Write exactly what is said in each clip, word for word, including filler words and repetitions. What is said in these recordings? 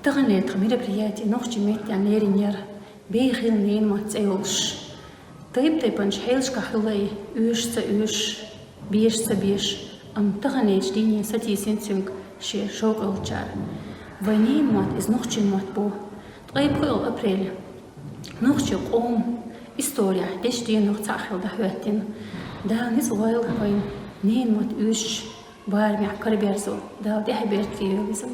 Тахан лаьттах мероприяти нохчийн меттан леринера «Бехил ненамат» цӀи йолуш. Тайп-тайпанчу хьелашкахь хилла и, оьшуш ца оьшуш, беш ца беш, амма таханлерчу дийне сатийсина цуьнга шен шовкъалчара. Вайн ненан мотт иза нохчийн мотт бу. Ткъе пхоьалгӀа апрель нохчийн къоман исторехь дечу денах цхьаъ хилла дӀахӀоьттина. Дала ницкъ лойла вайн ненан мотт оьшучу барамехь караберзо. Дала тӀаьхье беркате йойла иза.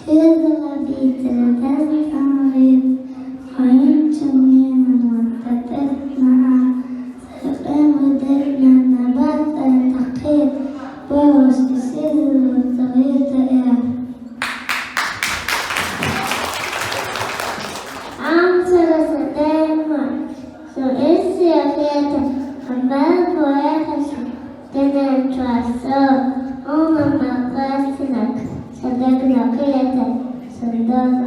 Хеза гӀадийцар дас тӀамрит, хьоьнчун ненан мотт тӀе тӀе наа, Хьекъем дерг набат тӀе такхийта, богӀуш сиза ву ца вийта эр. Амсара сан дема, со эссе хета, амбал поэхаш, дена чуасо, уна ма кастинак, сан дегна кхета, сан догу